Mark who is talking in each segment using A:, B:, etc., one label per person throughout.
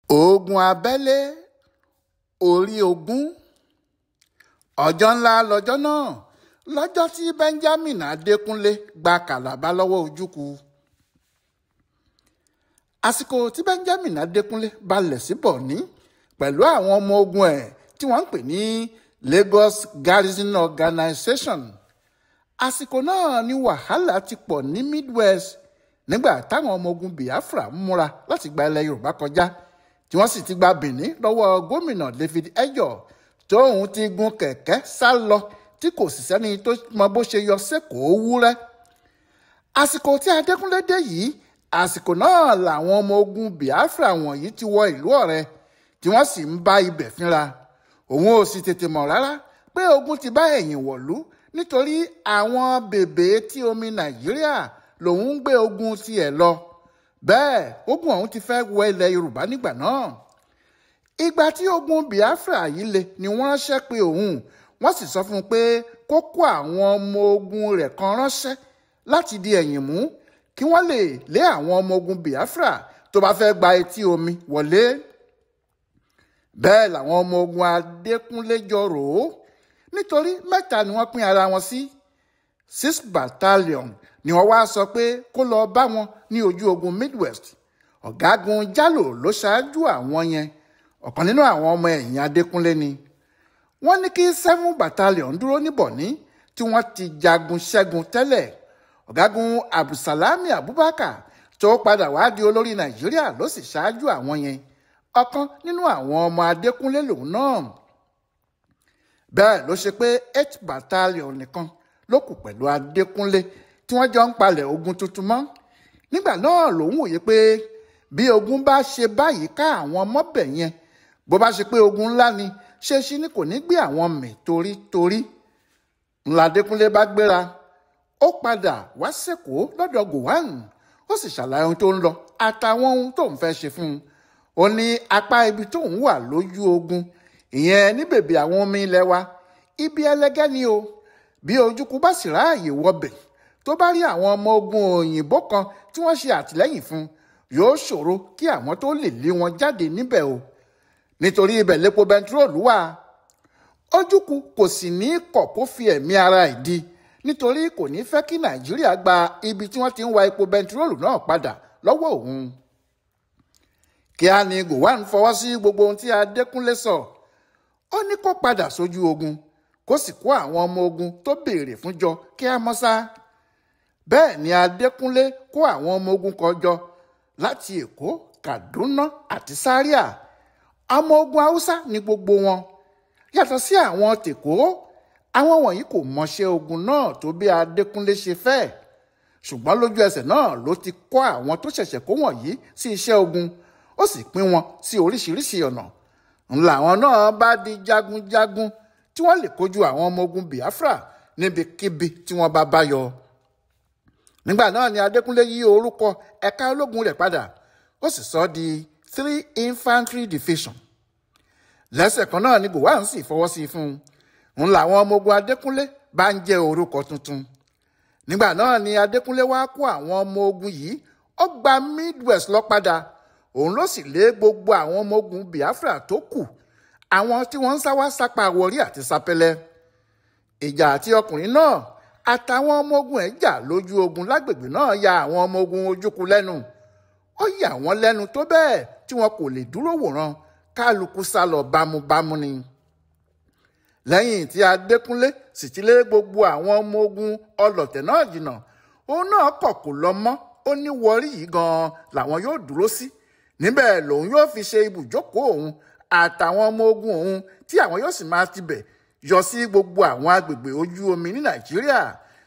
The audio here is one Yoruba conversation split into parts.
A: Ogun abẹ́lé orí ogun. Ọjọ́ ńlá lọ́jọ́ náà, lọ́jọ́ tí Benjamin Adékúnlé gba Kàlàbá lọ́wọ́ Ojukwu. Àsìkò tí Benjamin Adékúnlé balẹ̀ sí Bọ̀ní pẹ̀lú àwọn ọmọ ogun ẹ̀ tí wọ́n ń pè ní Lagos Garrison Organization. Àsìkò náà ni wàhálà ti pọ̀ ní Midwest nígbà táwọn ọmọ ogun Biafra ń múra láti gba ilẹ̀ Yorùbá kọjá, tí wọ́n sì ti gba Benin lọ́wọ́ gómìnà David Ejo, tóun ti gun kẹ̀kẹ́ sá lọ tí kò sì sẹ́ni tó mọ bó ṣe yọ sẹ́kọ̀ọ́ wúrẹ́. Àsìkò tí Adékúnlé dé yìí, àsìkò náà làwọn ọmọ ogun Biafra wọ̀nyí ti wọ ìlú Ọ̀rẹ́ tí wọ́n sì ń bá ibẹ̀ fínra. Òun ò sì tètè mọ̀ rárá pé ogun ti bá ẹ̀yìn wọ̀lú, nítorí àwọn bèbè tí omi Nàìjíríà lòun ń gbé ogun tiẹ̀ lọ. Bẹ́ẹ̀ ogun ọ̀hún ti fẹ́ wọ ilẹ̀ Yorùbá nígbà náà. Ìgbà tí ogun Biafra yìí le ni wọ́n ránṣẹ́ pé òun, wọ́n sì sọ fún un pé kó kó àwọn ọmọ ogun rẹ̀ kan ránṣẹ́ láti di ẹ̀yìn mú kí wọ́n lè lé àwọn ọmọ ogun Biafra tó bá fẹ́ gba etí omi wọlé. Bẹ́ẹ̀ làwọn ọmọ ogun Adékúnlé jọ rò ó, nítorí mẹ́ta ni wọ́n pín ara wọn sí. 6 battalion ni wọ́n wá sọ pé kó lọ bá wọn ní ojú ogun Midwest. Ọ̀gágun Jalo ló ṣáájú àwọn yẹn, ọ̀kan nínú àwọn ọmọ ẹ̀yìn Adékúnlé ni. Wọ́n ní kí 7 battalion dúró ní Bọ̀ní tí wọ́n ti jagun ṣẹ́gun tẹ́lẹ̀. Ọ̀gágun Abdulsalami Abubakar tó padà wá di olórí Nàìjíríà ló sì ṣáájú àwọn yẹn, ọ̀kan nínú àwọn ọmọ Adékúnlé lòun náà. Bẹ́ẹ̀ ló ṣe pé 8 battalion nìkan ló kù pẹ̀lú Adékúnlé tí wọ́n jọ ń palẹ̀ ogun tuntun mọ́. Nígbà náà lòun wòye pé bí ogun bá ṣe báyìí ká àwọn mọ́bẹ̀ yẹn, bó bá ṣe pé ogun ńlá ni, ṣe ṣí ni kò ní gbé àwọn mì torítorí. Ńlá Adékúnlé bá gbéra, ó padà wá sẹ́kọ̀ọ́ lọ́dọ̀ Gowon, ó sì ṣàlàyé ohun tó ń lọ àtàwọn ohun tó ń fẹ́ ṣe fún un. Ó ní apá ibi tóun wà lójú ogun, ìyẹn ní bèbè àwọn omi ilẹ̀ wa, ibi ẹlẹgẹ́ ni o. Bí Ojukwu bá sì ráàyè wọbẹ̀, tó bá rí àwọn ọmọ ogun òyìnbó kan tí wọ́n ṣe àtìlẹ́yìn fún, yóò ṣòro kí àwọn tó lè lé wọn jáde níbẹ̀ o, nítorí ibẹ̀ lépo bẹntiróòlù wà. Ojukwu kò sì ní kọ̀ kó fi ẹ̀mí ara ẹ̀ di, nítorí kò ní fẹ́ kí Nàìjíríà gba ibi tí wọ́n ti ń wa epo bẹntiróòlù náà padà lọ́wọ́ òun. Kíá ni Gowon fọwọ́ sí gbogbo ohun tí Adékúnlé sọ. Ó ní kó padà sójú ogun, kó sì kó àwọn ọmọ ogun tó béèrè fún jọ kí á mọ́ sá. Bẹ́ẹ̀ ni Adékúnlé kó àwọn ọmọ ogun kan jọ láti Èkó, Kaduna àti Zaria. Ọmọ ogun Haúsá ni gbogbo wọn. Yàtọ̀ sí àwọn tèkó, àwọn wọ̀nyí kò mọṣẹ́ ogun náà tó bí Adékúnlé ṣe fẹ́. Ṣùgbọ́n lójú ẹsẹ̀ náà ló ti kọ́ àwọn tó ṣẹ̀ṣẹ̀ kó wọ̀nyí sí iṣẹ́ ogun, ó sì pín wọn sí oríṣiríṣi ọ̀nà. Ńlá àwọn náà bá di jagunjagun tí wọ́n lè kojú àwọn ọmọ ogun Biafra níbikíbi tí wọ́n bá bá yọ. Nígbà náà ni Adékúnlé yí orúkọ ẹ̀ka ológun rẹ̀ padà, ó sì sọ di 3 Infantry Division. Lẹ́sẹ̀ kan náà ni Gowon sì fọwọ́ sí fún un. Ńlá àwọn ọmọ ogun Adékúnlé bá ń jẹ́ orúkọ tuntun. Nígbà náà ni Adékúnlé wá kó àwọn ọmọ ogun yìí, ó gba Midwest lọ padà. Òun ló sì lé gbogbo àwọn ọmọ ogun Biafra tó kù, àwọn tí wọ́n ń sá wá sápá Warri àti Sápẹ́lẹ́. Ìjà àti ọkùnrin náà àtàwọn ọmọ ogun ẹ̀ jà lójú ogun lágbègbè náà ya àwọn ọmọ ogun Ojukwu lẹ́nu. Ó yà wọ́n lẹ́nu tó bẹ́ẹ̀ tí wọn kò lè dúró wòran, kálukú sá lọ bámúbámú ni. Lẹ́yìn tí Adékúnlé sì ti lé gbogbo àwọn ọmọ ogun ọlọ̀tẹ̀ náà jìnnà, òun náà kọ̀ kò lọ mọ́. Ó ní Warri yìí gan-an làwọn yóò dúró sí. Níbẹ̀ lòun yóò fi ṣe ibùjókòó òun àtàwọn ọmọ ogun òun, tí àwọn yóò sì máa tibẹ̀ yọ sí gbogbo àwọn agbègbè ojú omi ní Nàìjíríà,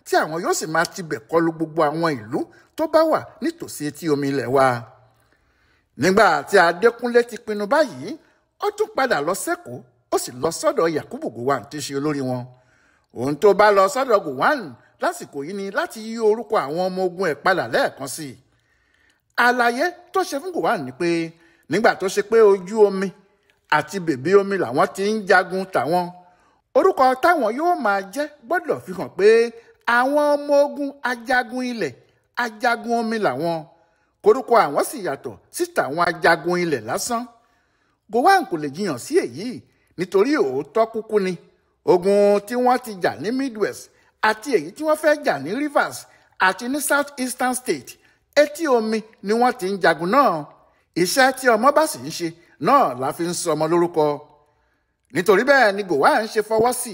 A: tí àwọn yóò sì máa tibẹ̀ kọlu gbogbo àwọn ìlú tó bá wà nítòsí etí omi ilẹ̀ wa. Nígbà tí Adékúnlé ti pinnu báyìí, ó tún padà lọ sẹ́kọ̀ọ́, ó sì lọ sọ́dọ̀ Yakubu Gowon tí í ṣe olórí wọn. Òun tó bá lọ sọ́dọ̀ Gowon lásìkò yìí ni láti yí orúkọ àwọn ọmọ ogun ẹ̀ padà lẹ́ẹ̀kan sí i. Àlàyé tó ṣe fún Gowon ni pé nígbà tó ṣe pé ojú omi àti bèbè omi làwọn ti ń jagun tàwọn, orúkọ táwọn yóò máa jẹ́ gbọ́dọ̀ fi hàn pé àwọn ọmọ ogun ajagun ilẹ̀ ajagun omi làwọn. Korúkọ àwọn sì yàtọ̀ sí tàwọn ajagun ilẹ̀ lásán. Gowon kò lè jiyàn sí èyí nítorí òótọ́ kúkú ni ogun tí wọ́n ti jà ní Midwest àti èyí tí wọ́n fẹ́ jà ní Rivers àti ní South Eastern State, etí omi ni wọ́n ti ń jagun náà. Iṣẹ́ tí ọmọ bá sì ń ṣe náà la fi ń sọmọ lórúkọ. Nítorí bẹ́ẹ̀ ni Gowon ṣe fọwọ́ sí,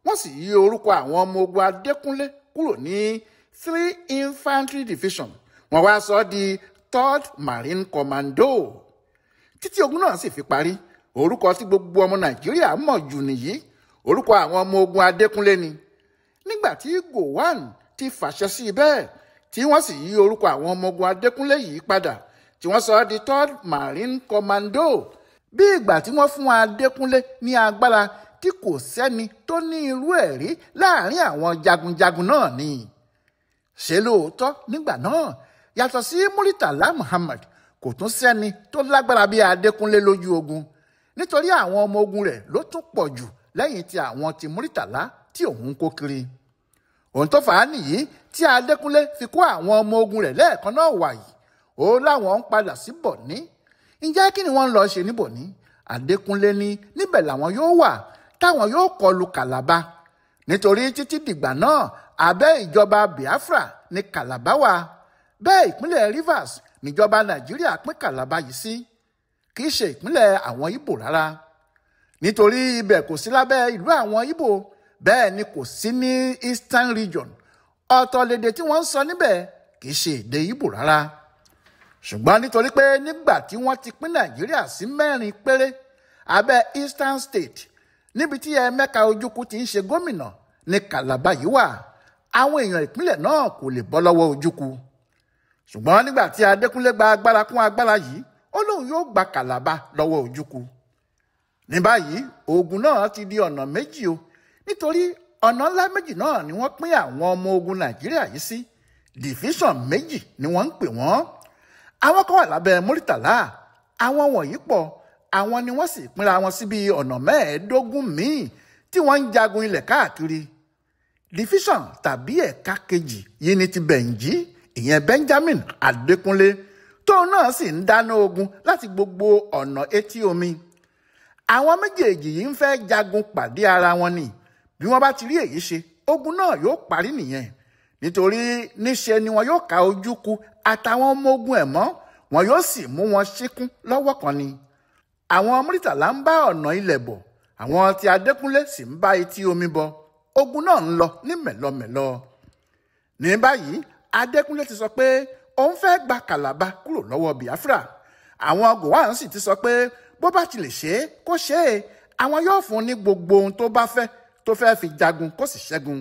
A: wọ́n sì yí orúkọ àwọn ọmọ ogun Adékúnlé kúrò ní 3 Infantry Division, wọ́n wá sọ di 3rd Marine Commando. Títí ogun náà sì fi parí, orúkọ tí gbogbo ọmọ Nàìjíríà mọ̀ jù nìyí, orúkọ àwọn ọmọ ogun Adékúnlé ni. Nígbà tí Gowon ti fàṣẹ sí bẹ́ẹ̀ tí wọ́n sì yí orúkọ àwọn ọmọ ogun Adékúnlé yìí padà tí wọ́n sọ di 3rd Marine Commando, bí ìgbà tí wọ́n fún Adékúnlé ní agbára tí kò sẹ́ni tó ní irú ẹ̀ rí láàrin àwọn jagunjagun náà ni. Ṣé lóòótọ́ nígbà náà yàtọ̀ sí Muritala Muhammad kò tún sẹ́ni tó lágbára bí Adékúnlé lójú ogun, nítorí àwọn ọmọ ogun rẹ̀ ló tún pọ̀ jù lẹ́yìn tí àwọn ti Muritala tí òun kó kiri. Ohun tó fà á nìyí tí Adékúnlé fi kó àwọn ọmọ ogun rẹ̀ lẹ́ẹ̀kan náà wàyí, ó láwọn ń padà sí Bọ̀ní. Ǹjẹ́ kí ni wọ́n ń lọ ṣe ní Bọ̀ní? Adékúnlé ní níbẹ̀ làwọn yóò wà táwọn yóò kọlu Kàlàbà, nítorí títí dìgbà náà abẹ́ ìjọba Biafra ní Kàlàbà wà. Bẹ́ẹ̀ ìpínlẹ̀ Rivers níjọba Nàìjíríà pín Kàlàbà yìí sí, kì í ṣe ìpínlẹ̀ àwọn Ìgbò rárá, nítorí ibẹ̀ kò sí lábẹ́ ìlú àwọn Ìgbò, bẹ́ẹ̀ ni kò sí ní Eastern Region. Ọ̀tọ̀ lédè tí wọ́n ń sọ níbẹ̀ kì í ṣe èdè Ìgbò rárá. Ṣùgbọ́n nítorí pé nígbà tí wọ́n ti pín Nàìjíríà sí 4 péré, abẹ́ Eastern State níbi tí Emeka Ojukwu ti ń ṣe gómìnà ní Kàlàbà yìí wà, àwọn èèyàn ìpínlẹ̀ náà kò lè bọ́ lọ́wọ́ Ojukwu. Ṣùgbọ́n nígbà tí Adékúnlé gba agbára kún agbára yìí, ó lóun yóò gba Kàlàbà lọ́wọ́ Ojukwu. Ní báyìí ogun náà ti di ọ̀nà méjì o, nítorí ọ̀nà ńlá méjì náà ni wọ́n pín àwọn ọmọ ogun Nàìjíríà yìí sí. Division méjì ni wọ́n ń pè wọ́n. Àwọn kan wà lábẹ́ Muritala, àwọn wọ̀nyí pọ̀, àwọn ni wọ́n sì pínra wọn sí bí ọ̀nà 25 míì tí wọ́n ń jagun ilẹ̀ káàkiri. Division tàbí ẹ̀ka kejì yìí ni ti Bẹ̀ǹjí, ìyẹn Benjamin Adékúnlé, tóun náà sì ń dáná ogun láti gbogbo ọ̀nà etí omi. Àwọn méjèèjì yìí ń fẹ́ jagun pàdé ara wọn ni. Bí wọ́n bá ti rí èyí ṣe, ogun náà yóò parí nìyẹn, nítorí níṣe ni wọn yóò ká Ojukwu àtàwọn ọmọ ogun ẹ̀ mọ́, wọn yóò sì mú wọn ṣíkún lọ́wọ́ kan ni. Àwọn Muritala ń bá ọ̀nà ilẹ̀ bọ̀, àwọn tí Adékúnlé sì ń bá etí omi bọ̀. Ogun náà ń lọ ní mẹ̀lọmẹ̀lọ. Ní báyìí Adékúnlé ti sọ pé òun fẹ́ gba Kàlàbà kúrò lọ́wọ́ Biafra. Àwọn Gowon sì ti sọ pé bó bá ti lè ṣe é kó ṣe é, àwọn yóò fún un ní gbogbo ohun tó bá fẹ́ tó fẹ́ fi jagun kó sì ṣẹ́gun.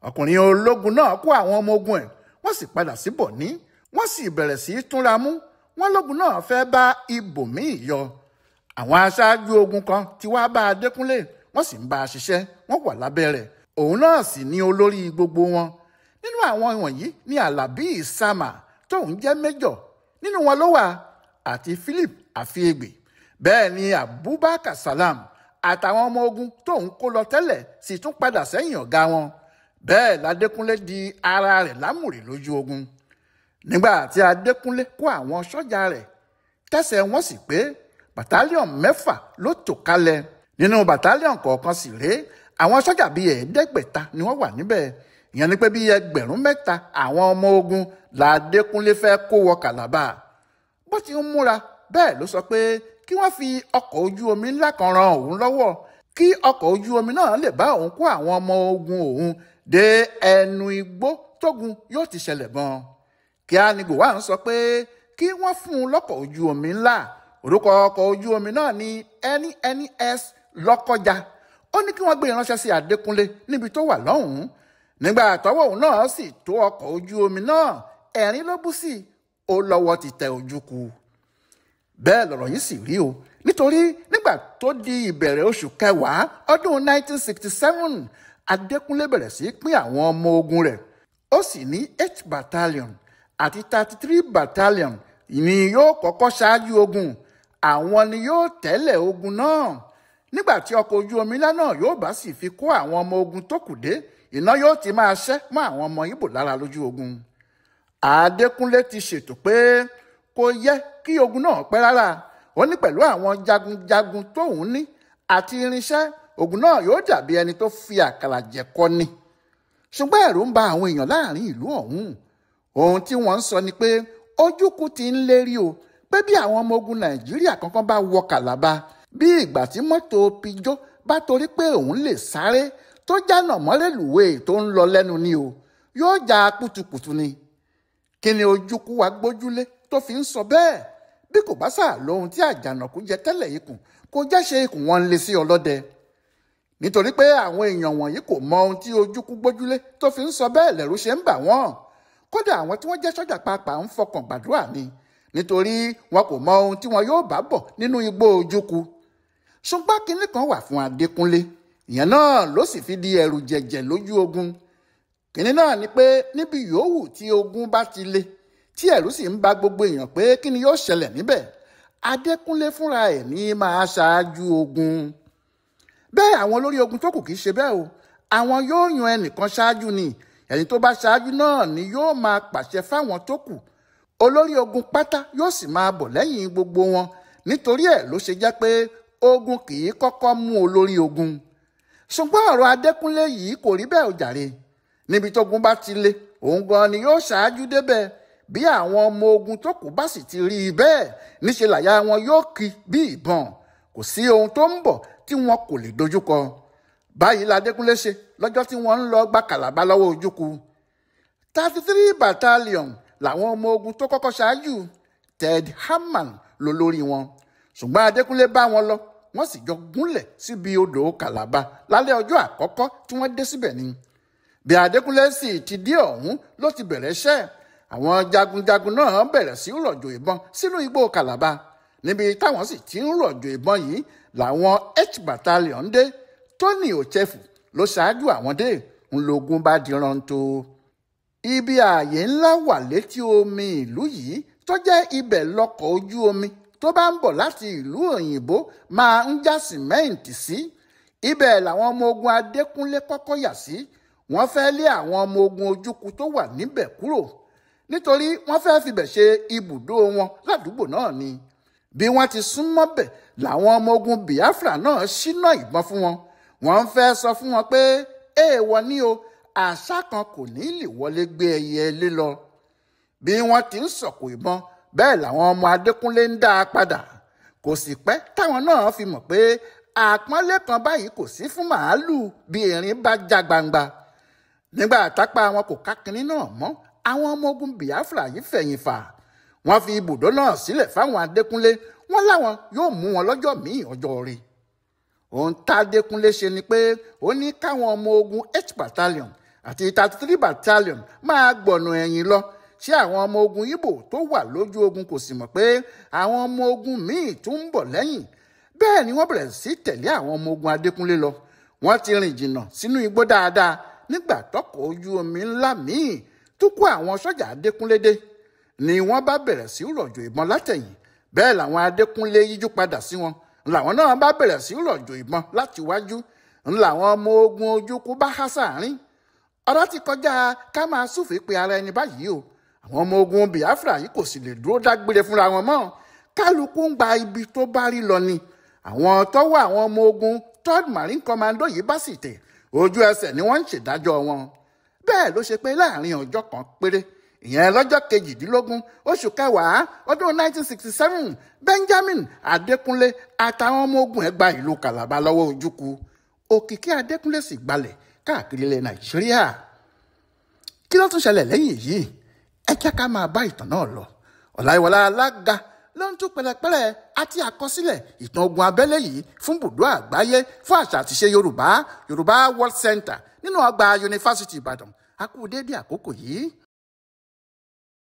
A: Ọkùnrin ológun náà kó àwọn ọmọ ogun ẹ̀, wọ́n sì padà sí Bọ̀ní, wọ́n sì bẹ̀rẹ̀ sí í túnra mú. Wọ́n lógun náà fẹ́ bá ibòmíì yọ. Àwọn aṣáájú ogun kan ti wá bá Adékúnlé, wọ́n sì ń bá a ṣiṣẹ́, wọ́n wà lábẹ́ rẹ̀. Òun náà sì ní olórí gbogbo wọn. Nínú àwọn wọ̀nyí ni Àlàbí Ìsàmà tóun jẹ́ méjọ̀ nínú wọn ló wà, àti Philip Afiegbe. Bẹ́ẹ̀ ni Abubakar Salam àtàwọn ọmọ ogun tóun kó lọ tẹ́lẹ̀ sì tún padà sẹ́yìn ọ̀gá wọn. Bẹ́ẹ̀ ládékúnlé di ara rẹ̀ lámùrè lójú ogun. Nígbà tí Adékúnlé kó àwọn sọ́jà rẹ̀ tẹ́sẹ̀ wọ́n sì pé bàtálíọ̀n 6 ló tò kalẹ̀. Nínú bàtálíọ̀n kọ̀ọ̀kan sì rèé àwọn sọ́jà bíi 500 ni wọ́n wà níbẹ̀. Ìyẹn ni pé bíi 3,000 àwọn ọmọ ogun ládékúnlé fẹ́ kó wọ Kàlàbà. Bó ti ń múra bẹ́ẹ̀ ló sọ pé kí wọ́n fi ọkọ̀ ojú omi ńlá kan ran òun lọ́wọ́, kí ọkọ̀ ojú omi náà lè bá òun kó àwọn ọmọ ogun òun dé ẹnu igbó tógun yóò ti ṣẹlẹ̀ gan. Kíá ni Gowon sọ pé kí wọ́n fún un lọ́kọ̀ ojú omi ńlá. Orúkọ ọkọ̀ ojú omi náà ni NNS Lọ́kọ́jà. Ó ní kí wọ́n gbé ìránṣẹ́ sí Adékúnlé níbi tó wà lọ́hùn-ún. Nígbà tọ́wọ́ òun náà sì tó ọkọ̀ ojú omi náà, ẹ̀rín ló bú sí, ó lọ́wọ́ ti tẹ Ojukwu. Bẹ́ẹ̀ lọ̀rọ̀ yìí sì rí o, nítorí nígbà tó di ìbẹ̀rẹ̀ oṣù kẹwàá ọdún 1967, Adékúnlé bẹ̀rẹ̀ sí pín àwọn ọmọ ogun rẹ̀. Ó sì ní 8 battalion àti 33 battalion ni yóò kọ́kọ́ ṣáájú ogun, àwọn ni yóò tẹ̀lé ogun náà. Nígbà tí ọkọ̀ ojú omi ńlá náà yóò bá sì fi kó àwọn ọmọ ogun tó kù dé, iná yóò ti máa ṣẹ́ mọ́ àwọn ọmọ Ìgbò lára lójú ogun. Adékúnlé ti ṣètò pé kò yẹ kí ogun náà pẹ́ rárá. Ó ní pẹ̀lú àwọn jagunjagun tóun ní àti irinṣẹ́, ogun náà yóò dàbí ẹni tó fi àkàrà jẹ̀kọ ni. Ṣùgbọ́n ẹ̀rù ń ba àwọn èèyàn láàrin ìlú ọ̀hún. Ohun tí wọ́n ń sọ ni pé Ojukwu ti ń lérí o, pé bí àwọn ọmọ ogun Nàìjíríà kankan bá wọ Kàlábá, bí ìgbà tí mọ́tò Pijó bá torí pé òun lè sáré tó jánà mọ́rẹ́lùwé tó ń lọ lẹ́nu ni o, yóò já kùtùkùtù ni. Kí ni Ojukwu wa gbójúlé tó fi ń sọ bẹ́ẹ̀? Bí kò bá sà lóhun tí àjànàkú jẹ tẹ́lẹ̀ ikùn, kò jẹ́ ṣe ikùn wọn lè sí ọlọ́dẹ. Nítorí pé àwọn èèyàn wọ̀nyí kò mọ ohun tí Ojukwu gbójúlé tó fi ń sọ bẹ́ẹ̀ lẹ̀rú ṣe ń bà wọ́n. Kódà àwọn tí wọ́n jẹ́ sọ́jà pàápàá ń fọkàn gbàdúrà ni, nítorí wọn kò mọ ohun tí wọn yóò bá bọ̀ nínú igbó Ojukwu. Ṣùgbọ́n kinní kan wà fún Adékúnlé, ìyẹn náà ló sì fi di ẹ̀rù jẹ̀jẹ̀ lójú ogun. Kinní náà ni pé níbi yòówù tí ogun bá ti le, tí ẹ̀rù sì ń ba gbogbo èèyàn pé kí ni yóò ṣẹlẹ̀ níbẹ̀, Adékúnlé fúnra ẹ̀ ní máa ṣáájú ogun. Bẹ́ẹ̀ àwọn olórí ogun tó kù kì í ṣe bẹ́ẹ̀ o, àwọn yóò yan ẹnìkan ṣáájú ni, ẹni tó bá ṣáájú náà ni yóò máa pàṣẹ fáwọn tó kù. Olórí ogun pátá yóò sì máa bọ̀ lẹ́yìn gbogbo wọn. Nítorí ẹ̀ ló ṣe jẹ́ pé ogun kì í kọ́kọ́ mú olórí ogun. Ṣùgbọ́n ọ̀rọ̀ Adékúnlé yìí kò rí bẹ́ẹ̀ o jàre. Níbi tógun bá ti le, òun gan ni yóò ṣáájú débẹ̀. Bí àwọn ọmọ ogun tó kù bá sì ti rí i bẹ́ẹ̀, níṣe làyà wọn yóò kí bí ìbọn. Kò sí ohun tó ń bọ̀ tí wọn kò lè dojúkọ. Báyìí l'Adékúnlé ṣe lọ́jọ́ tí wọ́n ń lọ gba Kàlábá lọ́wọ́ Ojukwu. 33 battalion làwọn ọmọ ogun tó kọ́kọ́ ṣáájú, Ted Hammond ló lórí wọn. Ṣùgbọ́n Adékúnlé bá wọn lọ, wọ́n sì jọ gúnlẹ̀ síbi odò Kàlábá lálẹ́ ọjọ́ àkọ́kọ́ tí wọ́n dé síbẹ̀ ni. Bí Adékúnlé sì ti dé ọ̀hún ló ti bẹ̀rẹ̀ iṣẹ́. Àwọn jagunjagun náà bẹ̀rẹ̀ sí rọ̀jò ìbọn sínú igbó Kàlábá. Níbi táwọn sì ti ń rọ̀jò ìbọn yìí làwọn H battalion dé. Tony Ochefu ló ṣáájú àwọn dé, ńlọgún bá diran tó. Ibi ààyè ńlá wà létí omi ìlú yìí tó jẹ́ ibẹ̀ lọkọ̀ ojú omi tó bá ń bọ̀ láti ìlú òyìnbó máa ń já sìmẹ́ǹtì sí. Ibẹ̀ làwọn ọmọ ogun Adékúnlé kọ́kọ́ yà sí. Wọ́n fẹ́ lé àwọn ọmọ ogun Ojukwu tó wà níbẹ̀ kúrò, nítorí wọ́n fẹ́ fibẹ̀ ṣe ibùdó wọn ládùúgbò náà ni. Bí wọ́n ti súnmọ́ bẹ̀ làwọn ọmọ ogun Biafra náà ṣínà ìbọn fún wọn. Wọ́n fẹ́ sọ fún wọn pé èèwọ̀ ni o, àṣà kan kò ní lè wọlé gbé ẹyẹ lé lọ. Bí wọ́n ti ń sọ̀kò ìbọn bẹ́ẹ̀ làwọn ọmọ Adékúnlé ń dá a padà. Kò sì pẹ́ táwọn náà fi mọ̀ pé àpọ́nlé kan báyìí kò sí fún màálùú bí erin bá já gbangba. Nígbà tápá wọn kò ká kinní náà mọ́, àwọn ọmọ ogun Biafra yìí fẹ̀yìn fà. Wọ́n fi ibùdó náà sílẹ̀ fáwọn Adékúnlé, wọ́n láwọn yóò mú wọn lọ́jọ́ míì ọjọ́ rí. Ohun tádékúnlé ṣe ni pé ó ní káwọn ọmọ ogun H battalion àti 33 battalion máa gbọ̀nà ẹ̀yìn lọ. Ṣé àwọn ọmọ ogun Ìgbò tó wà lójú ogun kò sì mọ̀ pé àwọn ọmọ ogun míì tún ń bọ̀ lẹ́yìn? Bẹ́ẹ̀ ni wọ́n bẹ̀rẹ̀ sí tẹ̀lé àwọn ọmọ ogun Adékúnlé lọ. Wọ́n ti rìn jìnnà sínú igbó dáadáa nígbà tọkọ̀ ojú omi ńlá míì tó kó àwọn sọ́jà Adékúnlé dé ni wọ́n bá bẹ̀rẹ̀ sí rọ̀jò ìbọn látẹ̀yìn. Bẹ́ẹ̀ làwọn Adékúnlé yíjú padà sí wọn, làwọn náà bá bẹ̀rẹ̀ sí rọ̀jò ìbọn láti wájú, ńláwọn ọmọ ogun Ojukwu bá há sáàrin. Ọ̀rọ̀ ti kọjá ká máa súfèé pé ara ẹni báyìí o. Àwọn ọmọ ogun Biafra yìí kò sì lè dúró dágbére fúnra wọn mọ́. Kálukú ń gba ibi tó bá rí lọ ni. Àwọn tọ́wọ́ àwọn ọmọ ogun Third Marine Commando yìí bá sì tẹ̀, ojú ẹsẹ̀ ni wọ́n ń ṣèdájọ́ wọn. Bẹ́ẹ̀ ló ṣe pé láàrin ọjọ́ kan péré, ìyẹn lọ́jọ́ 18 oṣù kẹwàá ọdún 1967, Benjamin Adékúnlé àtàwọn ọmọ ogun ẹ̀ gba ìlú Kàlábá lọ́wọ́ Ojukwu. Òkìkí Adékúnlé sì gbalẹ̀ káàkiri ilẹ̀ Nàìjíríà. Kí ló tún ṣẹlẹ̀ lẹ́yìn èyí? Ẹ jẹ́ ká máa bá ìtàn náà lọ. Ọláyíwọlá Alága ló ń tú pẹ̀lẹ́pẹ̀lẹ́ àti àkọsílẹ̀ ìtàn ogun abẹ́lé yìí fún bùdó àgbáyé fún àṣà àtiṣe Yorùbá, Yorùbá World Center nínú ọgbà Yunifásítì Ìbàdàn. A kú déédéé àkókò yìí.